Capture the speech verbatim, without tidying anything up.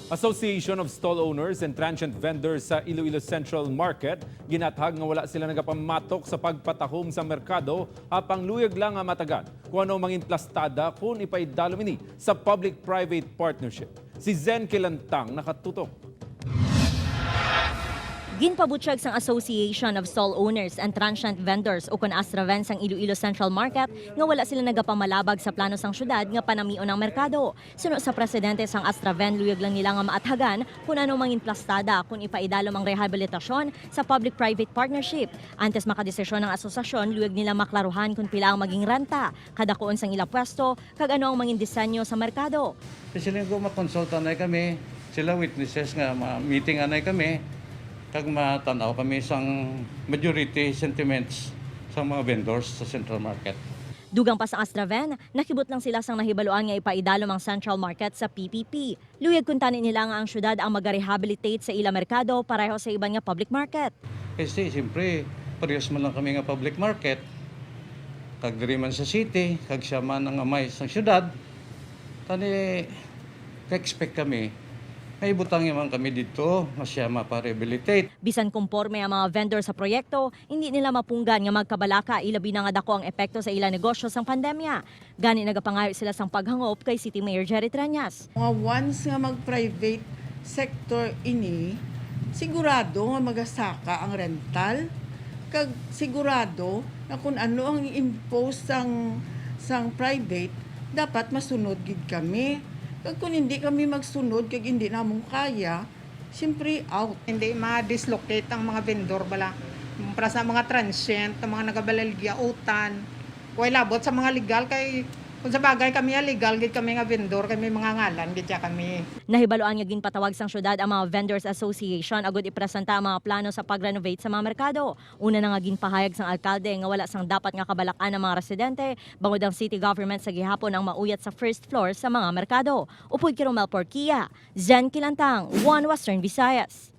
Association of Stall Owners and Transient Vendors sa Iloilo Central Market ginathag nga wala sila nagapamatok sa pagpatahom sa merkado, apang luyag lang nga matagan kung ano mangin plastada kung ipaidalom ini sa public-private partnership. Si Zen Kilantang nakatutok. Ginpabutyag sang Association of Stall Owners and Transient Vendors, ukon ASTRAVEN, sang Iloilo Central Market nga wala sila nagapamalabag sa plano sang syudad nga panamion ang merkado. Suno sa presidente sang ASTRAVEN, luyag lang nila nga maathagan kun ano mangin plastada kun ipaidalom ang rehabilitasyon sa public-private partnership. Antes makadesisyon ang asosasyon, luyag nila maklaruhan kun pila ang maging renta, kadakuon sang ila pwesto, kag ano ang mangin disenyo sa merkado. Siling ko, makonsulta na kami, sila witnesses nga ma-meeting anay kami, kag matan-aw kami sang majority sentiments sa mga vendors sa Central Market. Dugang pa sa ASTRAVEN, nakibot lang sila sang nahibaluan nga ipaidalom ang Central Market sa P P P. Luyag kuntani nila nga ang syudad ang magarehabilitate sa ila merkado pareho sa iban nga public market. Kasi siyempre, parehas man lang kami nga public market, kag diri man sa city, kag siya man ang amay sa syudad, tani ka-expect kami nga ibutang man kami didto nga siya mapa-rehabilitate. Bisan konporme ang mga vendor sa proyekto, hindi nila mapunggan nga magkabalaka, ilabi na nga dako ang epekto sa ila negosyo sang pandemya. Gani nagapangayo sila sang paghangop kay City Mayor Jerry Treñas. Nga once nga mag-private sector ini, sigurado nga magasaka ang rental, kag sigurado nga kung ano ang impose sang sang private, dapat masunod gid kami. Kag kung hindi kami magsunod kag hindi namon kaya, siyempre out. Hindi ma-dislocate ang mga vendor bala. Para sa mga transient, ang mga nagabaligya, utan. Way labot sa mga legal kay kung sa bagay kami legal gid kami nga vendor kay may mga ngalan gid siya kami. Nahibaluan nga ginpatawag sang syudad ang mga Vendors Association agud ipresenta ang mga plano sa pag-renovate sa mga merkado. Una na nga ginpahayag sang alkalde nga wala sang dapat nga kabalak-an ang mga residente bangod ang city government sa gihapon ang mauyat sa first floor sa mga merkado. Upod kay Romel Porquia, Zen Kilantang, One Western Visayas.